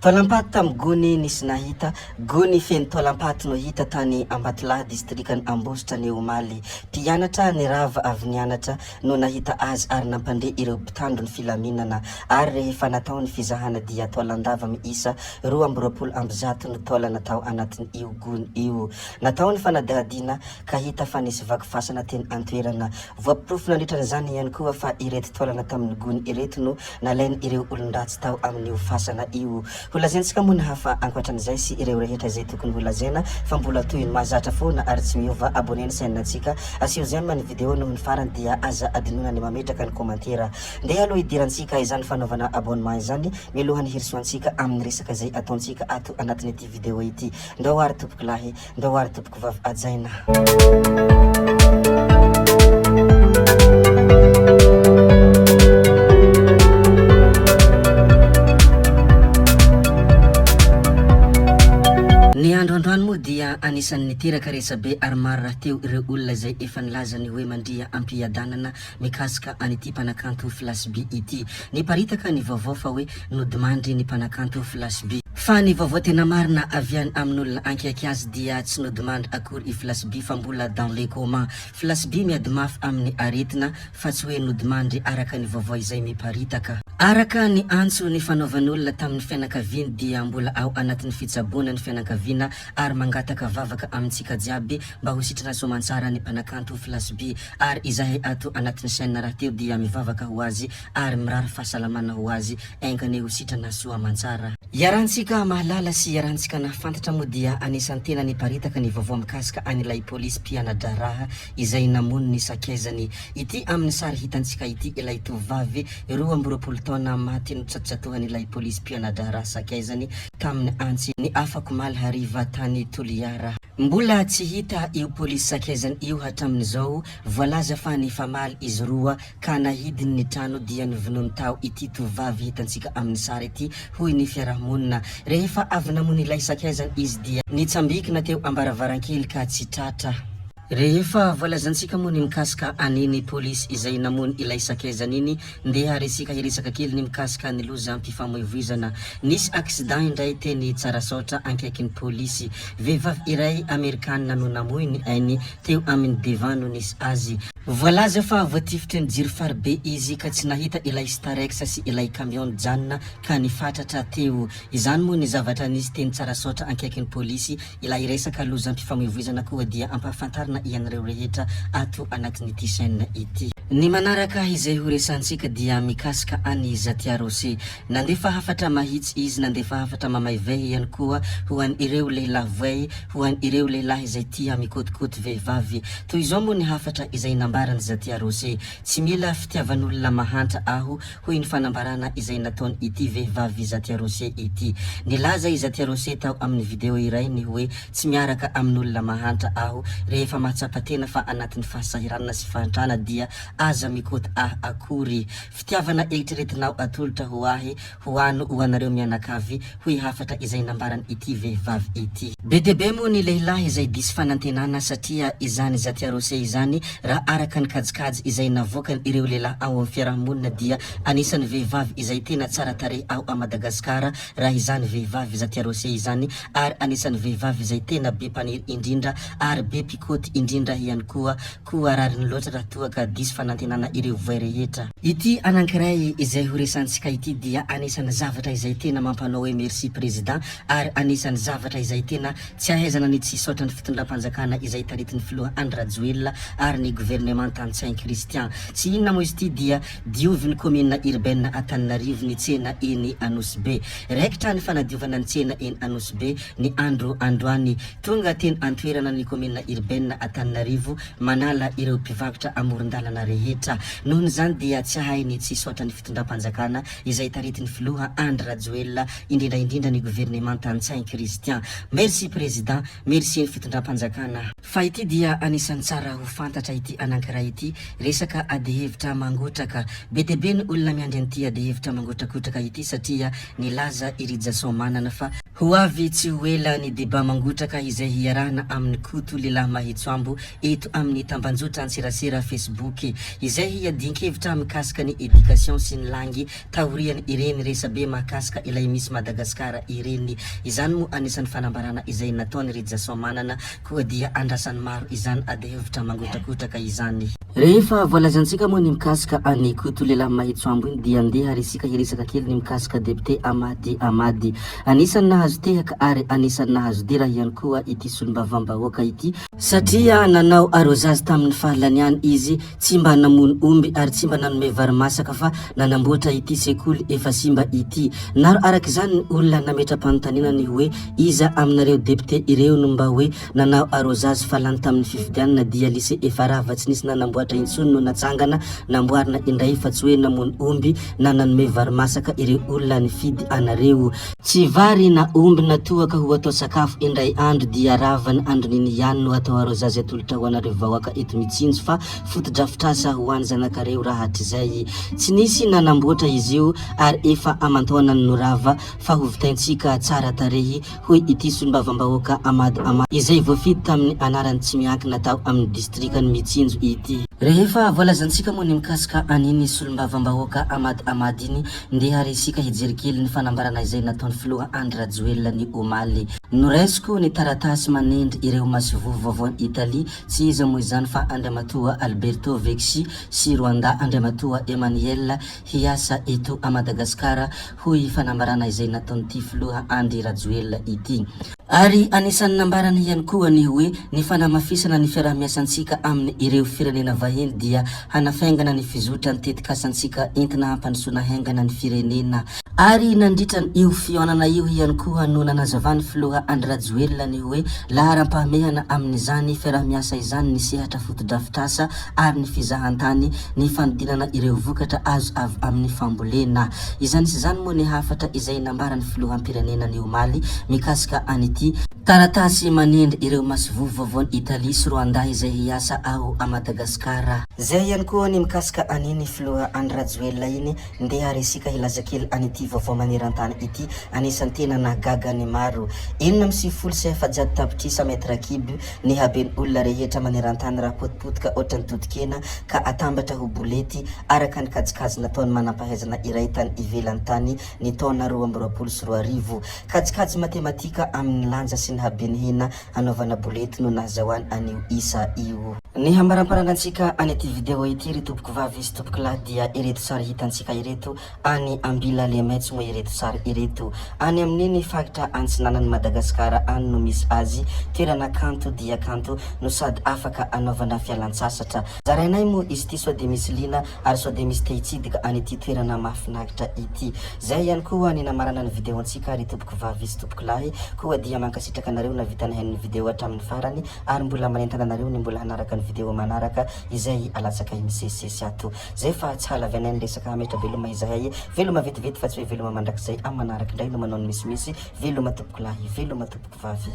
Taolam-paty tamin'ny gony nisy nahita, Gony feno taolam-paty no hita tany Ambatolahy distrikan'i Ambositra ny omaly. Mpianatra nirava avy nianatra no nahita azy ary nampandre ireo mpitandro ny filaminana ary rehefa natao ny fizahana dia taolan-dava miisa 122 no taolana tao anatin'io gony io. Natao ny fanadihadiana ka hita fa nisy vaky fasana teny an-toerana. Voaporofo nandritra an'izany ihany koa fa ireto taolana tamin'ny gony ireto no nalain'ireo olon-dratsy tao amin'io fasana io. Holazaintsika moa ny hafa ankoatran'izay sy ireo rehetra izay tokony holazaina fa mbola toy ny mahazatra foana ary tsy miova abonner ny chaîne antsika, asio j'aime ny vidéo noho ny farany dia aza adinoina ny mametraka ny commentaire. Ndeha aloha hidirantsika izany fanaovana abonnement izany mialohan'ny hirosoantsika amin'ny resaka izay ataontsika ato anatin'ity vidéo ity. Ndao ary tompokolahy, ndao ary tompoko vavy hajaina. Ny andro androany moa dia anisan'ny niteraka resabe ary maro rahateo ireo olona izay efa nilaza ny hoe mandria am-piadanana mikasika an'ity mpanakanto Flash B ity. Niparitaka ny vaovao fa hoe nodimandry ny mpanakanto Flash B. Fa ny vaovao tena marina avy any amin'olona ankaiky azy dia tsy nodimandry akory i Flash B fa mbola dans le coma. Flash B miady mafy amin'ny aretina fa tsy hoe nodimandry araka ny vaovao izay miparitaka. Araka ny antso nifanaovan'olona tamin'ny fianakaviany dia mbola ao anatin'ny fitsaboana ny fianakaviana ary mangataka vavaka amintsika jiaby mba ho sitrana soamantsara ny mpanakanto Flash B ary izahay ato anatin'ny chaîne rahateo dia mivavaka ho azy ary mirary fahasalamana ho azy enga anie ho sitrana soa amantsara. Iarahantsika mahalala sy iarahantsika nahafantatra moa dia anisan'ny tena niparitaka ny vaovao mikasika an'ilay polisy mpiana-draharaha izay namono ny sakaizany. Ity amin'ny sary hitantsika ity ilay tovovavy 22 taona maty notsatotsatohan'ilay polisy mpiana-draharaha sakaizany tamin'ny antsy ny afakomaly hariva tany Toliara. Mbola tsy hita io polisy sakaizany io hatramin'izao, voalaza fa nifamaly izy roa ka nahidiny ny trano dia novonoiny tao ity tovovavy hitantsika amin'ny sary ity hoy ny fiarahamonina. Rehefa avy namono ilay sakaizany izy dia nitsambikina teo ambaravarankely ka tsy tratra. Rehefa voalazantsika moa ny mikasika an'iny polisy izay namono ilay sakaizany iny, ndeha ary isika hiresaka kely ny mikasika ny lozam-pifamoivoizana. Nisy accident indray teny Tsarasaotra ankaikin'ny polisy. Vehivavy iray amerikanina no namoy ny ainy teo amin'ny devant no nisy azy. Voalaza fa voatifitry ny jiro phare be izy ka tsy nahita ilay starex sy ilay camion nijanona ka nifatratra teo. Izany moa ny zavatra nisy teny Tsarasaotra ankaikin'ny polisy. Ilay resaka lozam-pifamoivoizana koa dia ampahafantarina ianareo rehetra ato anatin'ity chaîne ity. Ny manaraka izay ho resahantsika dia mikasika an'i Zatia Rossy. Nandefa hafatra mahitsy izy, nandefa hafatra mamaivay ihany koa ho an'ireo lehilahy voay, ho an'ireo lehilahy izay tia mikôtikôty vehivavy. Toy izao moa ny hafatra izay nambaran'i Zatia Rossy, Tsy mila fitiavan'olona mahantra aho, hoy ny fanambarana izay nataon'ity vehivavy Zatia Rossé ity. Nilaza i Zatia Rossé tao amin'ny video iray ny hoe tsy miaraka amin'olona mahantra aho, rehefa mahatsapa tena fa anatin'ny fahasahiranana sy fahantrana dia aza mikoty ahy akory. Fitiavana eritreretinao atolotra ho ahy, ho ano ho anareo mianakavy, hoy hafatra izay nambaran'ity vehivavy ity. Be dia be moa ny lehilahy izay diso fanantenana satria izany Zatia Rossé izany raha araka ny kajikajy izay navoakan ireo lehilahy ao amin'ny fiarahamonina dia anisan'ny vehivavy izay tena tsara tarehy ao a Madagascar raha izany vehivavy Zatia Rossé izany ary anisan'ny vehivavy izay tena be mpaniry indrindra ary be mpikoty indrindra ihany koa koa rariny loatra raha toa ka diso fanantenana ireo voay rehetra. Ity anankiray izay ho resantsika ity dia anisan'ny zavatra izay tena mampanao hoe merci président ary anisan'ny zavatra izay tena tsy ahaizana ny tsy hisaotra ny fitondram-panjakana izay taritin'ny filoha Andry Rajoelina ary ny governemanta Ntsay Christian. Tsy inona moa izy ity dia diovin'ny commune urbaine Antananarivo ny tsena eny Anosibe. Raikitra ny fanadiovana ny tsena eny Anosibe ny andro androany. Tonga teny an-toerana ny kaominina urbaine Antananarivo manala ireo mpivarotra amoron-dalana rehetra. Nohon'izany dia tsy hahay ny tsy hisaotra ny fitondram-panjakana izay taritin'ny filoha Andry Rajoelina indrindra indrindra ny governemanta Ntsay Christian. Merci Président, merci ny fitondram-panjakana. Fa ity dia anisan'ny tsara ho fantatra ity anankiray ity, resaka adihevitra mangotraka. Be dia be ny olona miandry an'ity adihevitra mangotrakotraka ity satria nilaza i Rijason Manana fa. Ho avy tsy ho ela ny débat mangotraka izay hiarahana amin'i Koto lehilahy mahitsoambo eto amin'ny tambanjotra antserasera Facebook izay hiadian-kevitra mikasika ny éducation sy ny langue taorian ireny resabe mahakasika ilay Miss Madagascar ireny. Izany moa anisan'ny fanambarana izay nataon'i Rijason Manana koa dia andrasan'ny maro izany adihevitra mangotrakotraka izany. Rehefa voalazantsika moa ny mikasika an'i Koto lehilahy mahitsoambo iny dia ndeha ary isika hiresaka kely ny mikasika député Amady Amady. Anisan'ny nahazo tehaka ary anisan'ny nahazo dera ihany koa ity solombavambahoaka ity, satria nanao arrosage tamin'ny fahalaniany izy, tsy mba namono omby ary tsy mba nanome vary masaka fa nanamboatra ity sekoly efa simba ity. Naro araka izany ny olona nametra-panontaniana ny hoe iza aminareo député ireo no mba hoe nanao arrosage fa lany tamin'ny fifidianana dia lycée efa rava tsy nisy nanamboatra intsony no natsangana namboarina indray fa tsy hoe namono omby na nanome vary masaka ireo olona nifidy anareo. Tsy vary na omby na toaka ho atao sakafo indray andro dia rava ny andron'iny ihany no atao arrosage atolotra ho anareo vahoaka eto Mitsinjo fa fotodrafitrasa ho an'ny zanakareo rahatrizay. Tsy nisy nanamboatra izy io ary efa aman-taonany no rava fa ho vitaintsika tsara tarehy hoy ity solombavambahoaka Ahmad Ahmad izay voafidy tamin'ny anaran'ny tsy miankina tao amin'ny distrikan'i Mitsinjo ity. Rehefa voalazantsika moa ny mikasika an'iny solombavambahoaka Ahmad Ahmad iny, ndeha ary isika hijery kely ny fanambarana izay nataon'ny filoha Andry Rajoelina ny omaly. Noraisiko ny taratasy manendry ireo masoivoho vaovaon'i Italia, tsy iza moa izany fa Andriamatoa Alberto Vecchi sy Rwanda Andriamatoa Emmanuel hiasa eto a Madagasikara hoy fanambarana izay nataon'ity filoha Andry Rajoelina ity. Ary anisan'ny nambarany ihany koa ny hoe ny fanamafisana ny fiaraha-miasantsika amin' ireo firenena vahiny dia hanafaingana ny fizotran'ny tetikasantsika entina hampandrosoana haingana ny firenena. Ary nandritra io fihaonana io ihany koa no nanazavan'ny filoha Andry Rajoelina ny hoe laharam-pahamehana amin'izany fiaraha-miasa izany ny sehatra fotodrafitrasa ary ny fizahantany, ny fanodinana ireo vokatra azo avy amin'ny fambolena. Izany sy izany moa ny hafatra izay nambaran'ny filoham-pirenena ny omaly mikasika an'ity taratasy manendry ireo masoivoho vaovaon'i Italie sy Rwanda izay hiasa ao a Madagasikara. Izay ihany koa ny mikasika an'iny filoha Andry Rajoelina iny, ndeha ary isika hilaza kely an'ity vaovao maneran-tany ity, anisan'ny tena nahagaga ny maro. 496 tapitrisa mètre cube Ny haben'ny olona rehetra maneran-tany raha potipotika ohatran'ny totokena ka atambatra ho bolety araka ny kajikajy nataon'ny manampahaizana iray tany ivelany tany ny taona 2022. Kajikajy matematika amin'ny lanja sy ny haben'ny hena anaovana bolety no nahazahoany an'io isa io. Ny hamaramparana antsika an'ity video ity ry tompokovavy sy tompokolahy dia ireto sary hitantsika ireto Any Ambila Lemaitso moa ireto sary ireto. Any amin'iny faritra antsinanan'i Madagasikara any no misy azy, toerana kanto dia kanto no sady afaka anaovana fialantsasatra. Zarainay moa izy ity sao dia misy liana ary sao dia misy te hitsidika an'ity toerana mahafinaritra ity. Zay ihany koa ny namarana ny video-ntsika ry tompoko vavy sy tompoko lahy, koa dia mankasitraka anareo navita nihaino ny video hatramin'ny farany ary mbola manentana anareo ny mbola hanaraka ny video manaraka izay alatsakay misesisesy ato. Zay fa tsy halavianay ny resaka hametra veloma izahay veloma vetivety fa tsy hoe veloma mandrakizay am manaraka indray no manao ny misimisy veloma tompoko lahy veloma tompoko vavy.